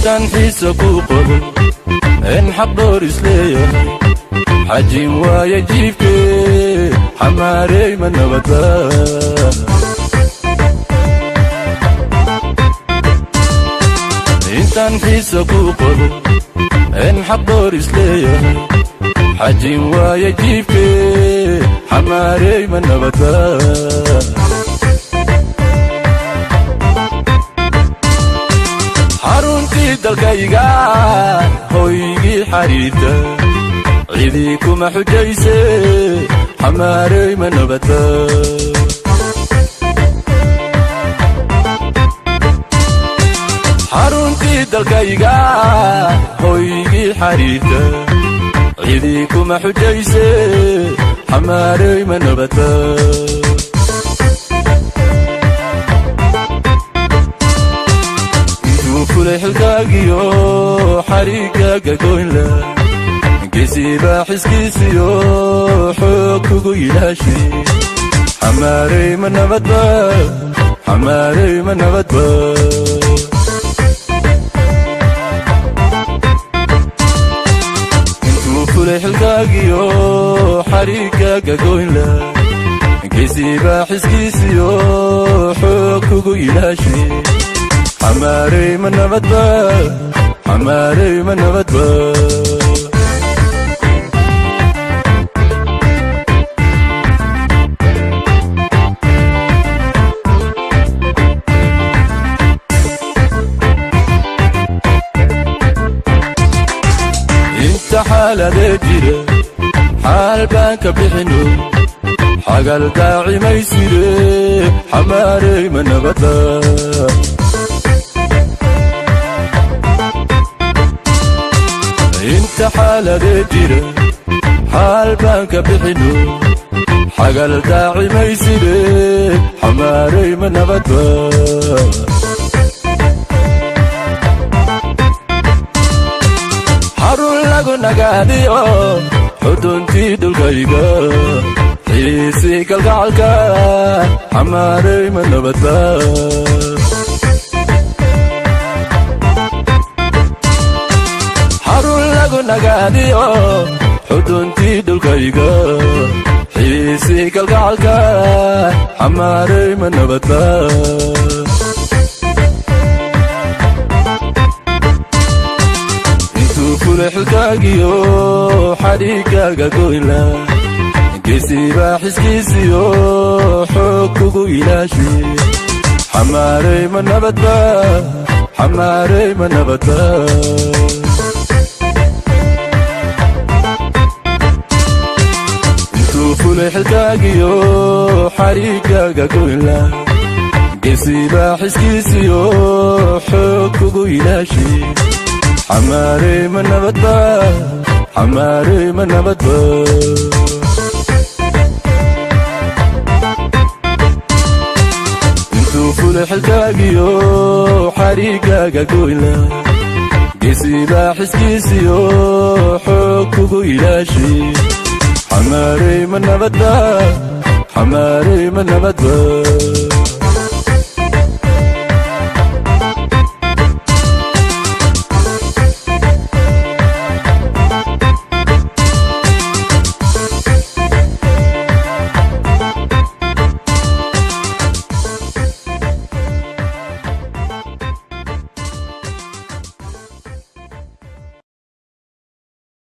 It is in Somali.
Intaan xiisa kuu qabo in xaq dhoor isleeyahay, xajin waaya jiifkee, xamaarey ma nabadba? Intaan xiisa kuu qabo in xaq dhoor isleeyahay, xajin waaya jiifkee, xamaarey ma nabadba? Xaruntii dalkayga, hoygii xariirta, cidii kuma xujayse, xamaarey ma nabadba? Xaruntii dalkayga, hoygii xariirta, cidii kuma xujayse, xamaarey ma nabadba? Intuu fulay xilkaagiyo xariigaaga goynla, geesiibaa xiskiisiyo xoog kugu yidhaashi, xamaarey ma nabadba? Xamaarey ma nabadba? Intuu fulay xilkaagiyo xariigaaga goynla, geesiibaa xiskiisiyo xoog kugu yidhaashi, xamaarey ma nabadba? Xamaarey ma nabadba? Inta xaaladee jira xaal baan ka bixino, xagal daacimaysire, xamaarey ma nabadba? Inta xaaladee jira xaal baan ka bixino, xagal daacimaysire, xamaarey ma nabadba? Xarun lagu nagaadiyo xuduntii dhulkayga, xiisii kalgacalka, xamaarey ma nabadba? Xarun lagu nagaadiyo xuduntii dhulkayga, xiisii kalgacalka, xamaarey ma nabadba? Intuu fulay xilkaagiyo xadhiigaaga goynla, geesiibaa xiskiisiyo xoog kugu ilaashi, xamaarey ma nabadba? Xamaarey ma nabadba? Intuu fulay xilkaagiyo xadhiigaaga goynla, geesiibaa xiskiisiyo xoog kugu ilaashi, xamaarey ma nabadba? Xamaarey ma nabadba? Intuu fulay xilkaagiyo xadhiigaaga goynla, geesiibaa xiskiisiyo xoog kugu ilaashi, xamaarey ma nabadba? Xamaarey ma nabadba?